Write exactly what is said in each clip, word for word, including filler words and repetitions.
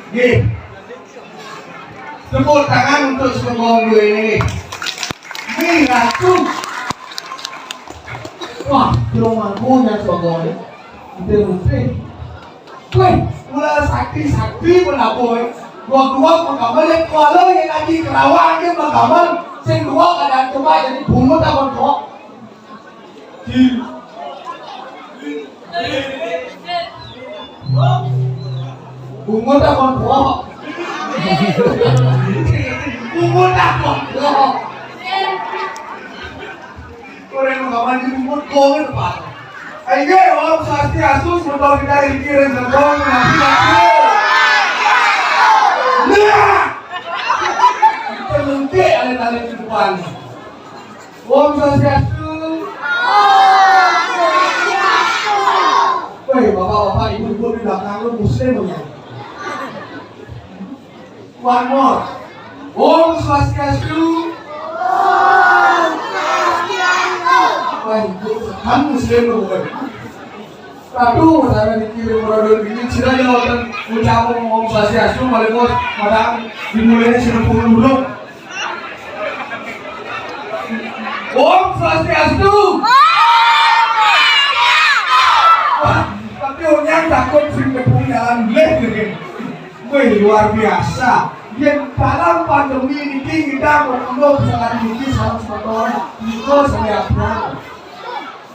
Nggih. Tepuk tangan untuk Sugong dua ini. Nggih, ratu. Wah, belum mampu ya Sugong. Mungkin, mungkin. Weh, mula sakti-sakti pun apa, eh? Dua-dua pengkamal yang kuala yang lagi kerawang dia pengkamal. Sing dua keadaan coba jadi bungut apa kok? Di. Bungut apa kok? Bungut apa kok? Ora nang kawan iki mut kok ngene, Pak. Ayo, Om Swastiastu, semoga kita iki rezeki, nah. Terlengkek alih-alih kehidupan. Om Swastiastu. Woi, bapak-bapak, ibu-ibu di belakang lu muslim, ya? One more. Om Swastiastu. Om Swastiastu. Wah, itu kan muslim loh, bukan? Aduh, saya dikirim produk ini, sila ya wonten ucapan Om Swastiastu, balik bos, padahal dimulainya sudah puluh huruf. Om Swastiastu. Wah, tapi orang takut sing ketinggalan leh, gitu. Wih, luar biasa. Yang dalam pandemi ini kita mau sangat tinggi sama semeton. Itu saya bilang.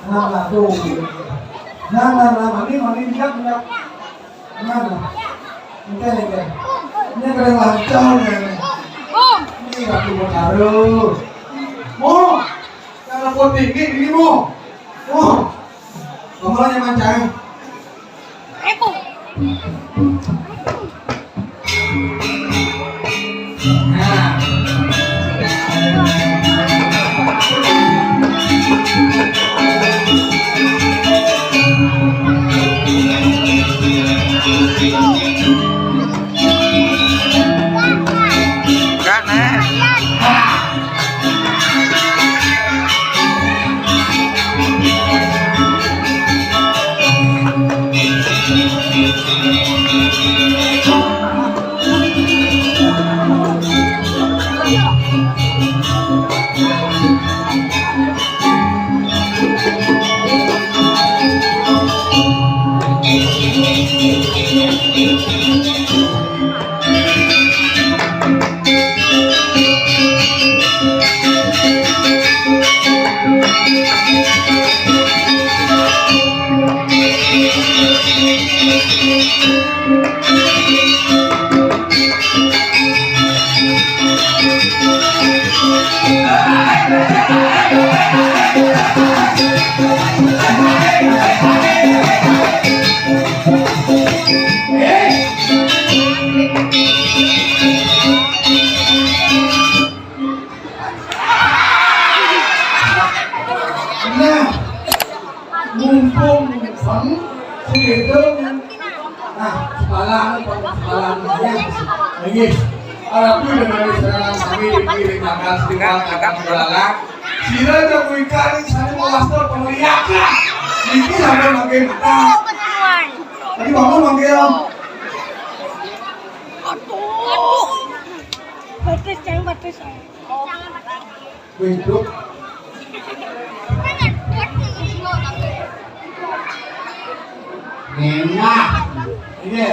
Nah, nah, tuh. Nah, nah, nah, mami, mami, lihat, lihat. Nah, nah. Ini, ini. Ini keren lancar, ya. Ini Ratu Betara. Mau. Kalau buat tinggi, ini mau. Mau. Kamu yang mancang. Itu nah, sepalan, sepalan, ya. Lagi. Arep dengan serangan kami di kiri kanan, di kanan, kanan, belakang. Sira jago ikan, sira mau wastor pemeriak lah. Ini sampai makin kita. Tadi bangun manggil. Aduh. Batis, jangan batis. Wih, Dok. Enak. Iya.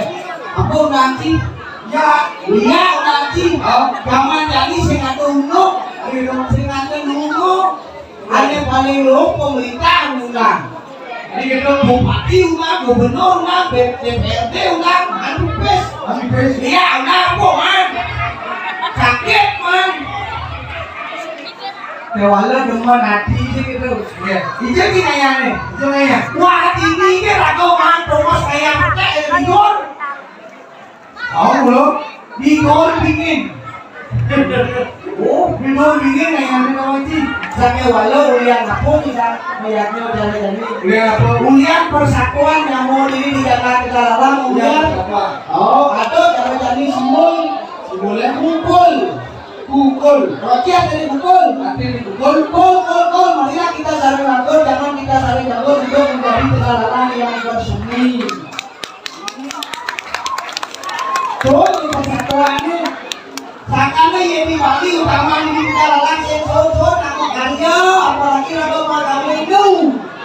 Apa nanti? Ya, iya nanti. Oh. Zaman jani sing ada unuk, sing ada unuk. Ada paling lo pemerintah unuk. Ini kita bupati unuk, gubernur unuk, B-, D P R D unuk, anu pes. Anu pes. Iya, unuk apa, man? Sakit, man. Dewala demen hati sih gitu. Iya. Itu sih kayaknya. Itu kayaknya. Wah, ini dia ragu man, rumah saya pakai tidur. Tahu belum? Tidur dingin. Oh, tidur dingin yang ada nama sih. Sampai walau ulian aku bisa melihatnya dari tadi. Ulian apa? Ulian persatuan yang mau diri di Jakarta Dalam, ulian. Ulian apa? Oh, atau cara jadi simbol. Simbolnya kumpul. Pukul. Roti ada di pukul. Nanti di pukul. Pukul, pukul. Marilah kita saling rangkul, jangan kita saling rangkul untuk menjadi kesalahan yang bersemi. Tuh, ini persatuannya. Sakana ya di Bali utama ini kita lelang sing susun aku karya, apalagi lagu mau kami itu.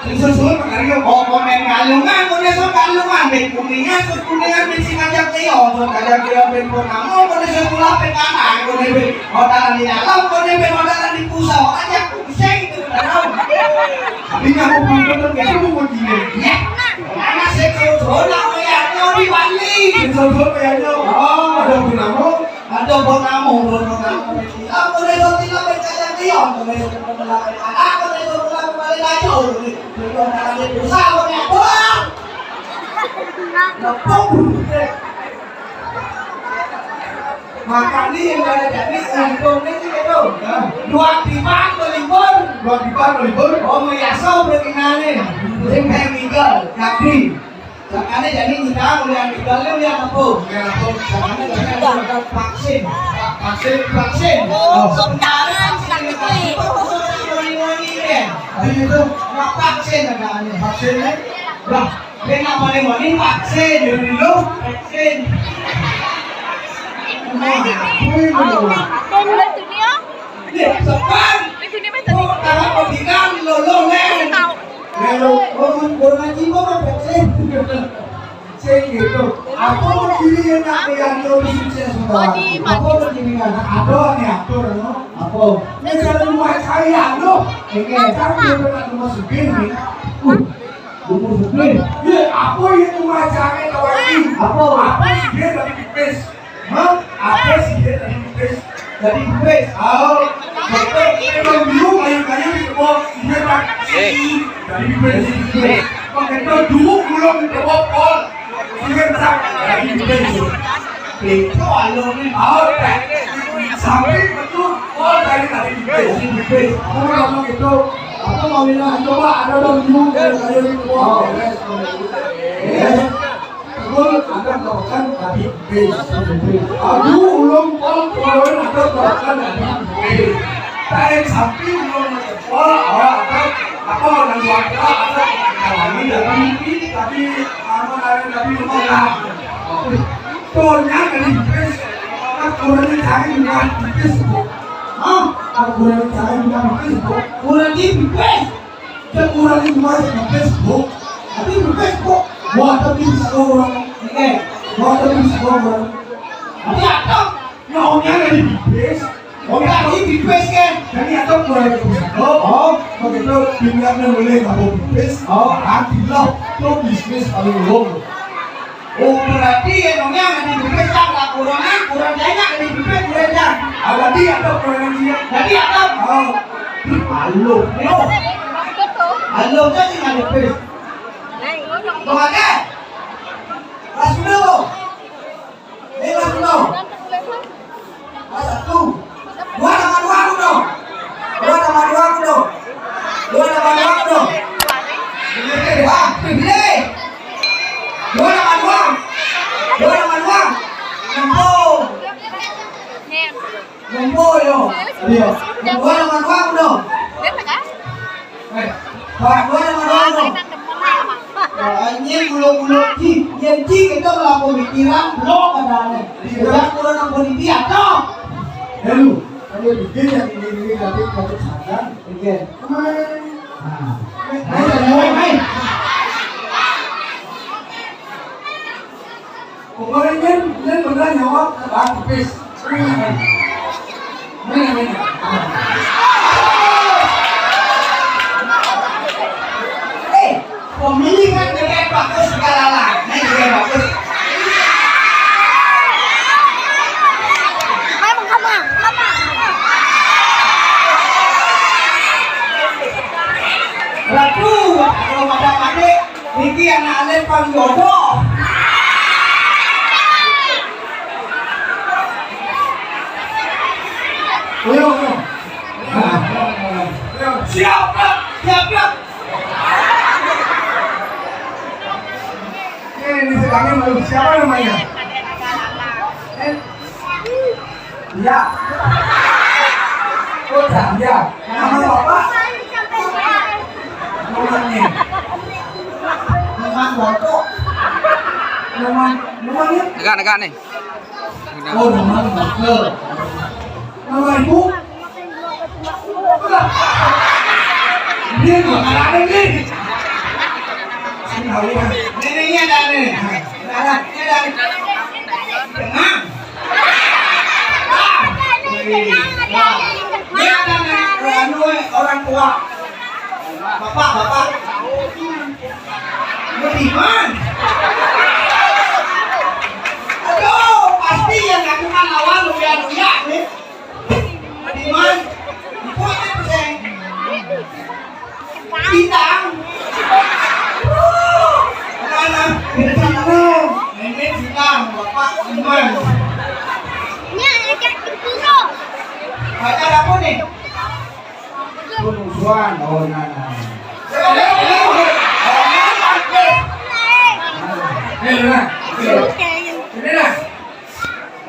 Sing susun karya. Oh, komen Galungan, udah so Galungan, ben Kuningan, so Kuningan, ben sing ngajak dia, so ngajak dia, ben Purnama, udah so pula, ben Kanan, udah ben Odalan di dalam, kau ni memang odalan di pusau. Aja pusing tu, tahu. Tapi ni aku pun betul, dia pun begini. Ya. Anak saya tu, nak melihat kau di Bali. Itu tu, ya, tu. Oh, ada pun nama. Ada pun nama, pun nama. Apa dia tu, tidak percaya dia. Apa dia tu, tidak percaya. Apa dia tu, tidak percaya. Dia tu, odalan di pusau, kau ni apa? Lepas. Makanya yang ada jadi untungnya sih itu. Dua tiban melibur. Dua tiban melibur. Oh, meyasau berkenane. Sing kayak Miguel, Yakti. Makanya jadi kita ulian Miguel ini ulian apa? Ulian apa? Makanya jadi ada vaksin. Vaksin, vaksin. Oh, sebenarnya vaksin ini moni-moni ya. Jadi itu. Nah, vaksin ada. Vaksin ya? Lah, dia nak moni-moni vaksin. Jadi dulu vaksin. Wih, lu. Dia sepan. Itu dia minta. Oh, kalau kau bilang, lo, lo, men. Lalu, oh, orang jiwa kan vaksin. Sing gitu. Apa mau kiri yang nak yang lo di sini sudah? Oh, di apa mau kiri yang ada ni atur, no? Apa? Ini saya rumah saya, lo. Ini kan dia nak rumah supir ni. Uh, rumah supir. Ya, apa yang rumah saya tahu ni? Apa? Apa sih dia tadi pipis? Hah? Apa sih dia tadi pipis? Tadi pipis. Oh, betul. Memang dulu kayu-kayu di bawah dia tak. Eh. Tadi pipis. Eh. Pakai tu dulu pulang di bawah pol. Dia tak. Tadi pipis. Itu alur ni. Oh, tak. Sampai betul. Oh, tadi tadi pipis. Pipis. Aku ngomong gitu. Apa mau bilang? Coba ada dong dulu kayu-kayu di bawah. Oh, yes. Yes. Betul, ada kawasan tadi. Aduh, ulung pol, pol, ada kawasan tadi. Tarik sapi, ulung pol, ada apa, orang tua kita, ada kami dari, tapi apa, dari, dari rumah lah. Tolnya dari bis, kan kurangnya cari juga di bis, Bu. Hah? Kan kurangnya cari juga di bis, Bu. Kurang di bis. Dia kurang itu aja di Facebook. Tapi di Facebook, gua ada di Instagram. Eh, gua ada di Instagram. Tapi ada, maunya ada di Facebook. Oh, ya, ini di Facebook kan? Jadi ada kurang itu. Oh, oh, begitu. Pindah boleh nggak mau di Facebook. Oh, nanti lah, lo bisnis paling long. Oh, berarti ya, nyonya, ada di B P S, tak, tak, kurang, ah, kurang banyak ada di B P S, kurang, ah. Ah, berarti ada kurang dia. Berarti ada. Oh. Halo. Halo, kan ini ada B P S. Tuh, ada. Kelas berapa? Ini kelas berapa? Kelas satu. Dua tambah dua, aku dong. Dua tambah dua, aku dong. Dua tambah dua, aku dong. Ini, ah, ini. Bilang belum ada nih. Bilang kurang ampun dia, no. Lalu, kalau bikin yang ini, ini, tapi, tapi sadar. Bikin. Nah. Nah, nah, nah, nah. Pokoknya kan, kan benar nyawa, Bang Pis. Mana, mana? Eh, pemilihan gede bagus segala lah. Ini gede bagus. Hai, mengkama, mengkama. Waduh, kalau pada mati, Niki anak Alif pang jodoh. Ayo, ayo. Ayo, siap, Pak. Siap, Pak. Ini, ini sedangnya belum. Siapa namanya? Eh? Iya. Oh, iya. Nama Bapak? Namanya? Nama Bapak? Nama, namanya? Negak, negak nih. Oh, nama Bapak. Nama Ibu? Ini dua kali nih. Ini ada nih. Ada, ini ada. Tenang. Ini ada nih, anu, orang tua. Bapak, bapak. Budiman. Aduh, pasti yang aku kan lawan uya-uya nih. Budiman. Buat apa, Seng? Bintang. Mana? Bintang. Ini bintang, Bapak Iman. Ini ada pintu. Baca apa nih? Musuhan, oh, nah, nah. Ini, nah. Ini, nah.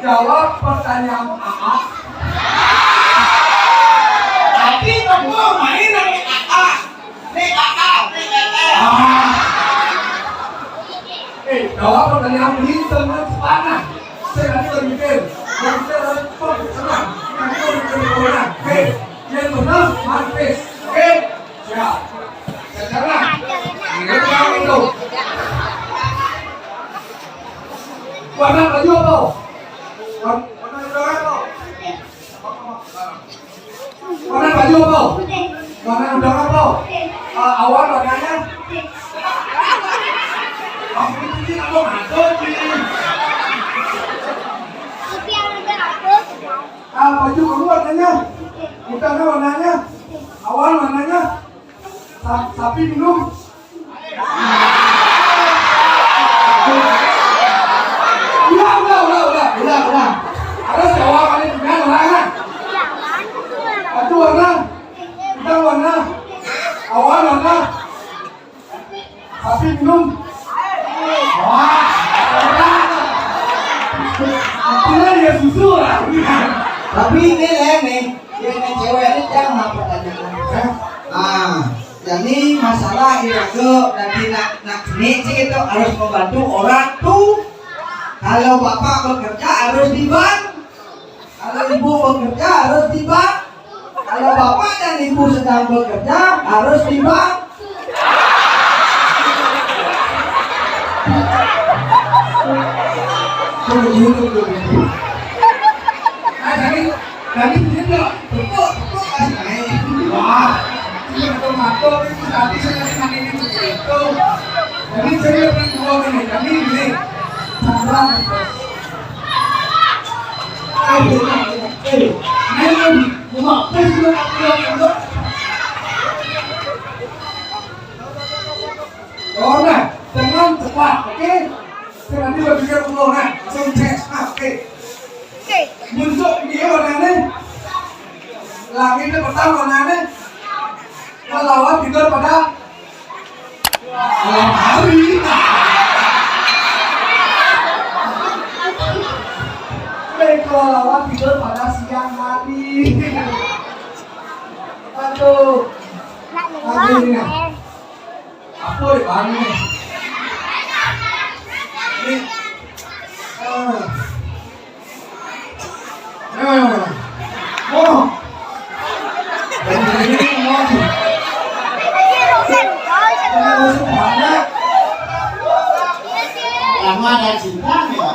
Jawab pertanyaan A A. Tapi kamu main sama A A. Ini A A, ini A A. Ah. Eh, jawab pertanyaan ini dengan semangat. Saya nanti berpikir, yang saya harus tenang. Nanti berpikir orang. Oke, yang benar, mantis. Oke, siap. Sekarang, ini kamu itu. Warna baju apa? Warna, warna baju apa? Warna baju apa? Warna udang apa? Eh, awan warnanya? Aku pikir apa masuk sih? Ah, baju kamu warnanya? Udangnya warnanya? Awan warnanya? Sa-, sapi minum? Udah, udah, udah, udah, udah, udah. Harus jawab kali dengan orang. Satu warna, kita warna, awan warna, sapi minum. Wah, udah. Akhirnya dia susu lah. Tapi ini, Leng, nih, yang cewek ini jangan apa tanya. Hah? Ah. Jadi masalah iraga nanti nak, nak nih, cik, itu harus membantu orang tuh. Kalau bapak bekerja harus dibantu. Kalau ibu bekerja harus dibantu. Kalau bapak dan ibu sedang bekerja harus dibantu. Nah, jadi Tadi dia bilang, "Tepuk, tepuk," kan. Wah, ini betul-betul itu tadi saya tadi ini begitu. Jadi saya bilang, "Dua menit, tadi ini." Sabar. Eh, eh, eh, lima belas juga tak pulang juga. Oh, nah, jangan cepat, oke? Saya nanti berpikir dulu, nah, langsung cek, nah, oke. Muncul dia warnanya. Langitnya petang warnanya. Melawan tidur pada malam hari. Baik, kalau lawan tidur pada siang hari. Aduh. Aduh, ini. Apa ya, Bang, ini? Ini. Kalau sebanyak, lama ada cinta ya.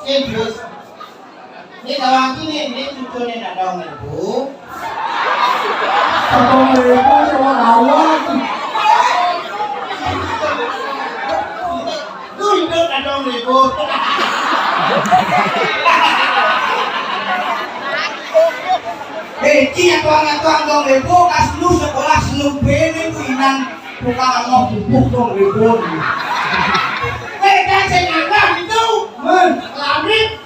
Serius. Ini kalau ini, ini cucunya nak dong ibu. Abang Rebo sama kawan. Lu hidup nak dong ibu. Eh, ci atuang-atuang dong ibu, kas lu sekolah selum bene ku inang tukang mau pupuk dong ibu. Eh, kan saya nganggap itu. Men. Lamit.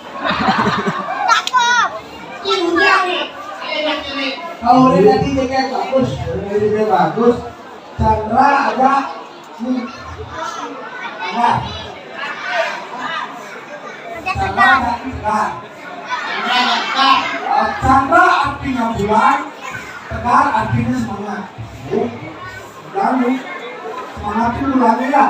Ini udah nih. Enak ini. Kalau udah tadi dia kayak bagus, udah tadi dia bagus. Chandra ada. Hmm. Ada. Chandra ada. Nah. Chandra artinya bulan, tegar artinya semangat. Lalu, semangat itu bulannya ya.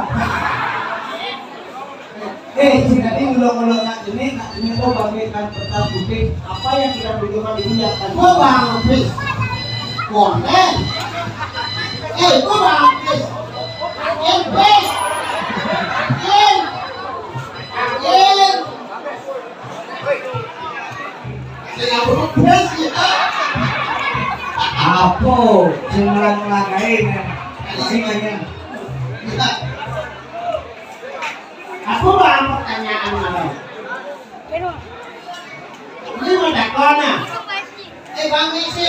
Eh, si tadi ulang-ulang nak ini, nak ini tuh bangkit kan kertas putih. Apa yang kita butuhkan itu yang kan? Gua bangkit. Konek. Eh, gua bangkit. Angin, bis. Angin. Angin. Sing ngabuk bis kita. Apa? Sing ngelang-ngelang aja, men. Sing aja. Aku bang pertanyaan abang. Ini mau dakona. Eh, bang, misi.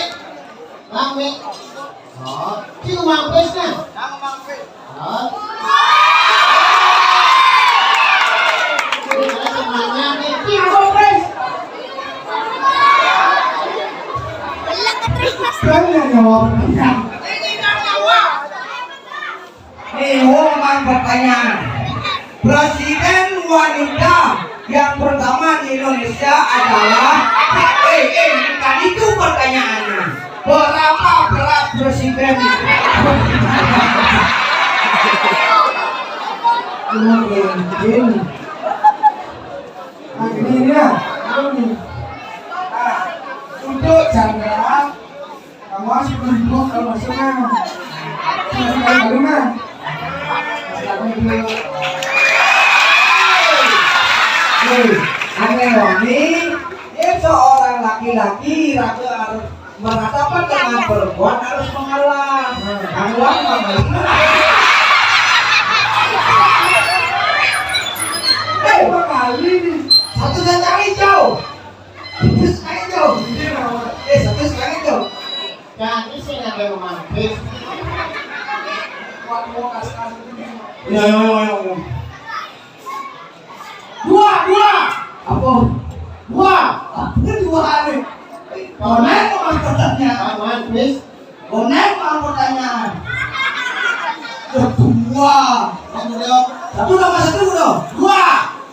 Bang, mi. Oh, ini mau pes nah. Oh. Ini ada semuanya. Ini mau pes. Kan yang jawab. Ini kan jawab. Nih, Umar pertanyaan. Presiden wanita yang pertama di Indonesia adalah, eh, eh, bukan itu pertanyaannya. Berapa berat presiden? Umar, nah, ini dia. Ini. Nah, untuk Chandra, kamu masih belum buka kalau masuk, nah. Masih belum, nah. Masih belum. Hei, aneh, Wani. Dia seorang laki-laki, raga harus berhadapan dengan perempuan, harus mengalah. Mengalah, mengalah. Eh, mengalah ini. Satu saja hijau. Satu saja hijau. Eh, satu saja hijau. Kan, ini sih ada romantis. Ya, ya, ya, ya, ya. Dua, dua. Apa? Dua. Apa dua hari? Konek, Mas, pertanyaan. Aman, please. Konek, Mas, pertanyaan. Dua. Kamu dong. Satu tambah satu, dong. Dua.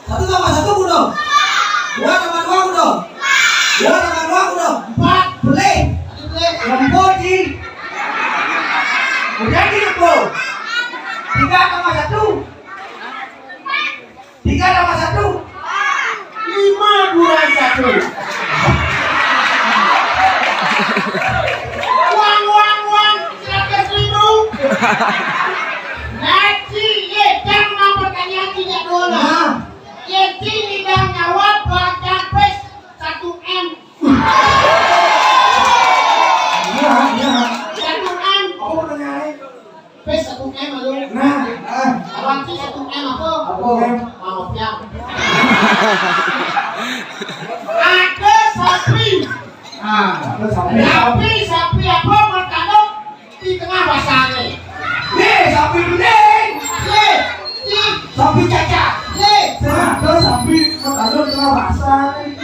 Satu tambah satu, dong. Dua tambah dua, dong. Dua tambah dua, dong. Empat. Boleh. Satu boleh. Lembut, Ji. Udah, gitu, bro. Tiga tambah satu. Tiga tambah satu. Lima kurang satu. Uang, uang, uang. Seratus ribu. Nanti, ye, jangan mau pertanyaan tidak dulu. Nah. Ye, sini dah nyawab baca pes satu M. Iya, iya. Satu M. Apa pertanyaannya? Pes satu M, aduh. Nah, ah. Abang sih satu M apa? Apa? M. Maaf ya. Ada sapi. Ah, ada sapi. Sapi, sapi apa bertanduk di tengah pasar ni? Ni, sapi bening. Ni, ni. Sapi cacat. Ni. Nah, ada sapi bertanduk di tengah pasar ni.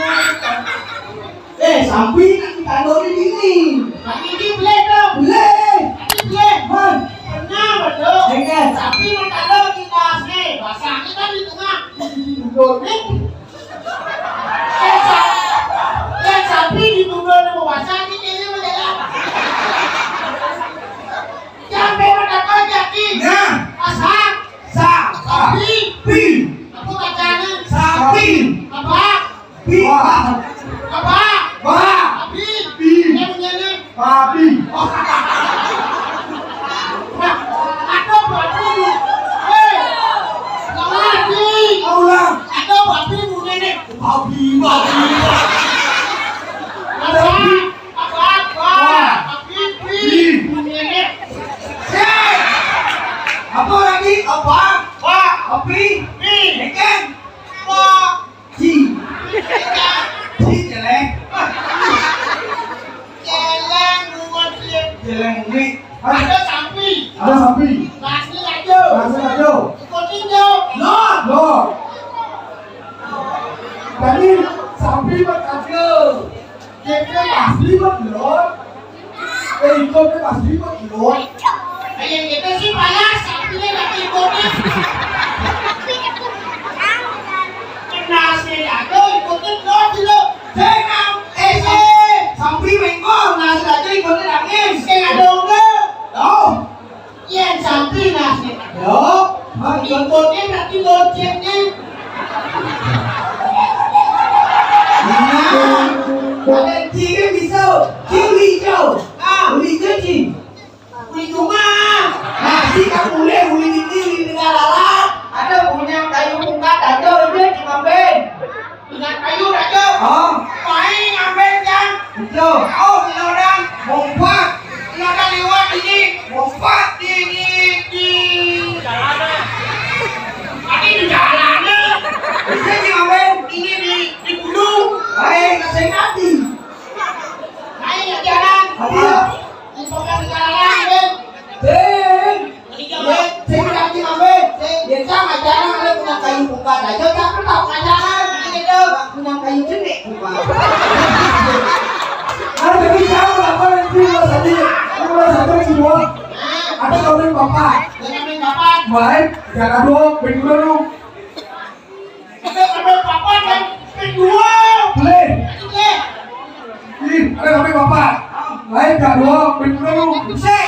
Eh, sapi nak ditanduk di sini. Nak ini boleh tu? Boleh. Ini boleh. Man. Pernah betul. Jangan. Sapi nak tanduk di atas ni. Pasang ni kan di tengah. Di, di, di, di, di. Eh, sa-, eh, sapi di tunduk ni mau pasang ni, ini mau jalan. Jangan memang tak kerja ni. Nah. Pasang. Sa. Sapi. Pi. Apa bacanya? Sapi. Apa? Pi. Wah. Apa? Wah. Api. Pi. Dia punya ni. Papi. Oh. Jeleng uni. Hah? Ada sampi. Ada sampi. Nasi aja. Nasi aja. Ikutin yo. Lor. Lor. Jadi sampi mat aja. Kita pasti mat lor. Eh, ikutnya pasti mat lor. Kayak kita sih panas, sampinya nggak ikutin. Nasi aja ikutin lor dulu. Jenam, eh, eh, sampi mengkol, nasi aja ikutin angin. Kayak ada enggak? Oh. Yen sampi nasi. Yo, ikutin nanti locengnya. Nah, ada ciri bisa. Ciri hijau. Ah, hijau, ciri. Uli cuma. Nasi kan boleh, uli ini, uli negara. Ada punya kayu muka, ada uli cuma ben. Dengan kayu aja. Oh. Main ngambil jam. Itu. Oh, Lodan. Bompat. Lodan lewat ini. Bompat di, di, di. Tadi di jalan. Bisa ngambil ini di, di bulu. Baik, kasih nanti. Main di jalan. Apa? Di pokok di jalan, Ben. Ben. Sing lagi ngambil. Ya, sama jangan ada punya kayu bukan aja, tapi tak pacaran gitu. Punya kayu jenik bukan. Nah, jadi jauh lah, Pak, nanti lo tadi, lo satu semua. Ada kawin bapak. Jangan main bapak. Baik, jangan dong, bener dong. Ada kawin bapak dan kedua. Boleh. Boleh. Ih, ada kawin bapak. Baik, jangan dong, bener dong. Bisa.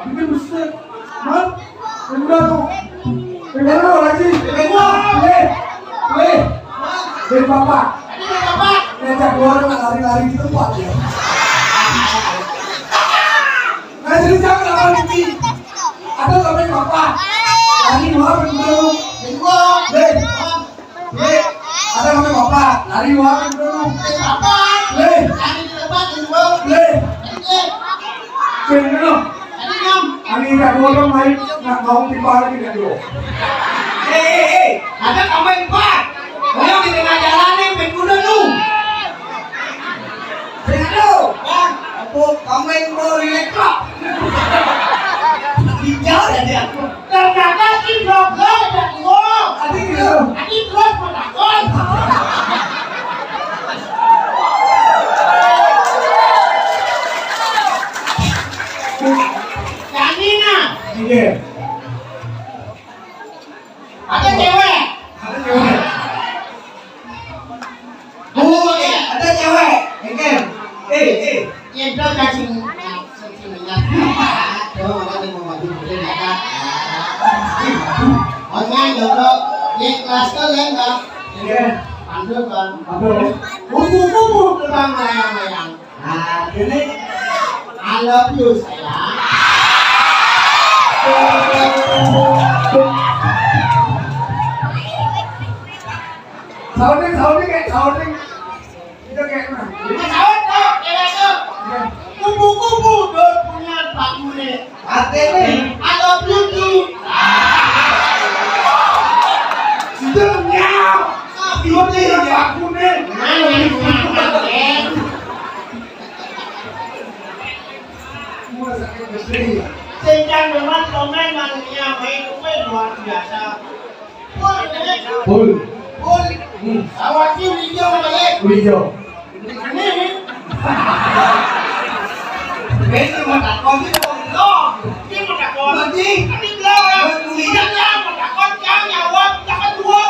Tapi kan mesti, Bang, udah tuh. Udah tuh, lagi. Udah, udah. Udah. Udah. Udah, Bapak. Ngajak dua orang lari-lari di tempat ya. Nah, jadi siapa yang lari? Ada sampai Bapak. Lari dua orang dulu. Udah. Nih, ada namanya bapak, lari warung dulu. Bapak. Leh. Lari di depan, di luar. Leh. Leh. Sini dulu. Tadi, Nom. Ani tak dua kan main, nak mau timpal lagi tak dua. Eh, eh, eh. Ada kamu empat. Kalau di tengah jalan ni, main kuda tu. Sini dulu. Bang, aku kamu yang mau relax, Pak. Hijau jadi aku. Ternyata si goblok dan gua. Adi gitu. Adi terus menakut. Janina. Iya. Ada cewek. Ada cewek. Ada cewek. Ada cewek. Engkel. Eh, eh. Nyedot cacing, cacing minyak. Tuh, makanya mau maju, mungkin ya, Kak. Makanya jodoh, yang kelas tuh, ya, Kak. Iya. Pandu, Bang. Pandu. Kupu-kupu, terbang melayang-layang. Nah, ini, I love you, sayang. Sounding, sounding, kayak sounding. Itu kayak mana? Pesawat, Pak, pesawat. Kupu-kupu, dia punya Pak Mune. Artinya, I love you too. Sudah nyau. Dia punya Pak Mune. Nah, yang makan, eh. Gua sakit besar. Sejak zaman komen manusia main, komen luar biasa. Full. Full. Hmm. Awak ni hijau apa, Lek? Hijau. Ini. Ini mau takon, ini mau belum. Ini mau takon. Nanti. Tapi belum, ya. Ini kan mau takon, kan nyawa, takon dua.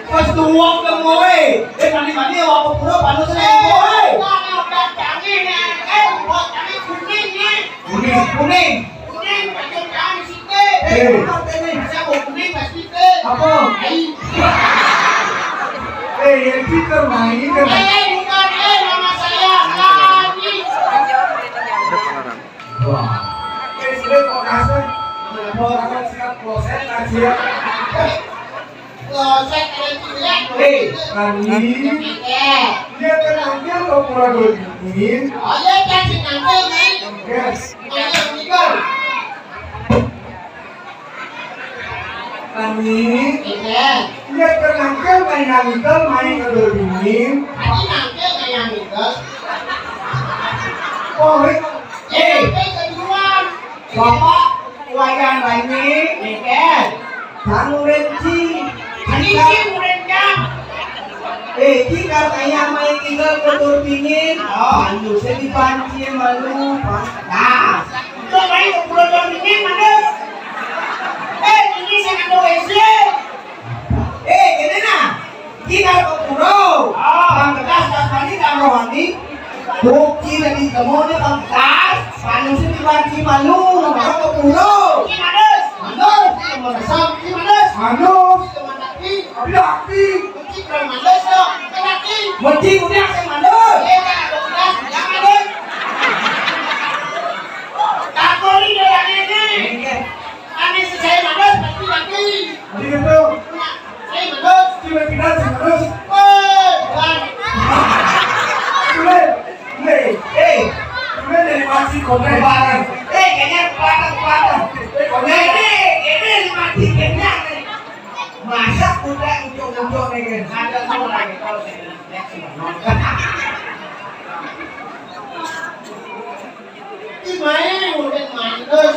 Pas tuwok ka mo, eh. Eh, mani-mani, awak ko puro, paano sa nang mo, eh? Wala ka kami na, eh, wala kami kuning, eh. Kuning, kuning. Kuning, pagod kami site. Eh. Kasi ako kuning, pasti te. Apo? Ay. Eh, yang kita main kan. Eh, bukan, eh, nama saya Lani. Wah. Eh, sudah kok kasar. Kenapa orang siap kloset, kasih ya? Kloset ada tidak? Eh, Rani. Iya. Dia tenangnya lo pura begini. Oh, iya, kan, tenangnya, nih. Yes. Ayo, Nico. Rani. Iya. Iya, tenangnya, main Nico, main ke begini. Tadi nangke kayak Nico. Oh, eh, eh, Bapak, wayan lainnya, mikir. Kamu renci. Ini sih muridnya. Eh, kita kayak main tinggal ke Turbinin. Oh, anu, saya dipanci malu, Pak. Nah, itu main ke Pulau Turbinin, mana? Eh, ini saya nggak tahu S D. Eh, gini nah. Kita ke Pulau. Oh. Bang Kedas, Kasmani, dan Rohani. Bukti dari temunya Bang Kedas. Panusin di Banci Malu. Orang ke Pulau. Ki Manus. Manus. Ki Manus. Ki Manus. Manus. Ki Manus. Ki Manus. Ki Manus. Ki Manus. Mesti udah saya Manus. Iya, Bang Kedas, jangan, Manus. Takut ini dari ini. Iya. Ani si saya Manus, pasti lagi. Jadi gitu. Saya Manus. Kita, kita si Manus. Woi, Bang. Boleh. Nih, eh. Boleh dari masih konten bareng. Eh, kayaknya patah, patah. Eh, konten. Ini, ini masih kenyang nih. Masa udah ujung-ujung nih, kan? Ada semua lagi kalau saya lihat semua. Di mana udah Manus?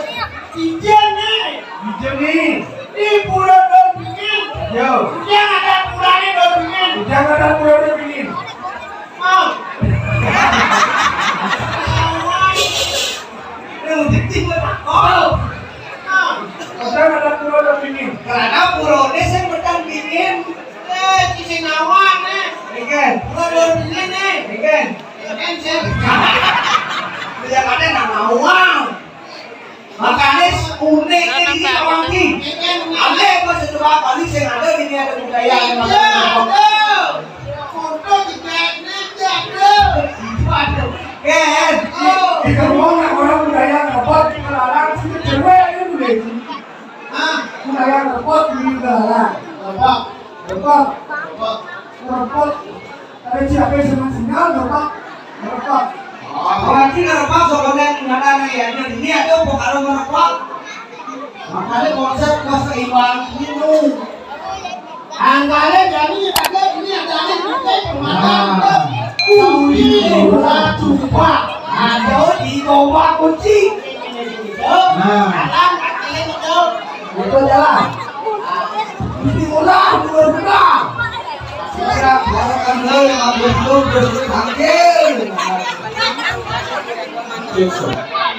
Di Jene. Di Jene. Di Pulau Dorbingin. Yo. Yang ada purane Dorbingin. Yang ada Pulau Dorbingin. Oh. Lu jadi gua takut. Oh. Yang ada Pulau Dorbingin. Karena Pulau Desa bertandingin. Eh, di Sinawan, eh. Ikan. Pulau Dorbingin, eh. Ikan. Ikan, sih. Tidak ada nama uang. Makanya unik ini kita wangi. Ale pas itu apa nih sing ada ini ada budaya yang ada. Foto di Bennett ya, bro. Waduh, Ken. Kita mau nak orang budaya apa kita larang sih cewek ini boleh. Ah, budaya apa kita larang. Apa? Apa? Apa? Apa? Ada siapa yang senang sinyal, Bapak? Bapak. Apalagi ngerepak soalnya nggak ada yang ini ada apa kalau ngerepak? Makanya konsep keseimbangan itu. Angkanya jadi ada ini ada ini kita permata. Nah. Udah coba. Ada di coba kunci. Nah. Betul jalan. Mesti murah, murah, murah. Siap, silakan dulu yang ambil dulu, terus ambil.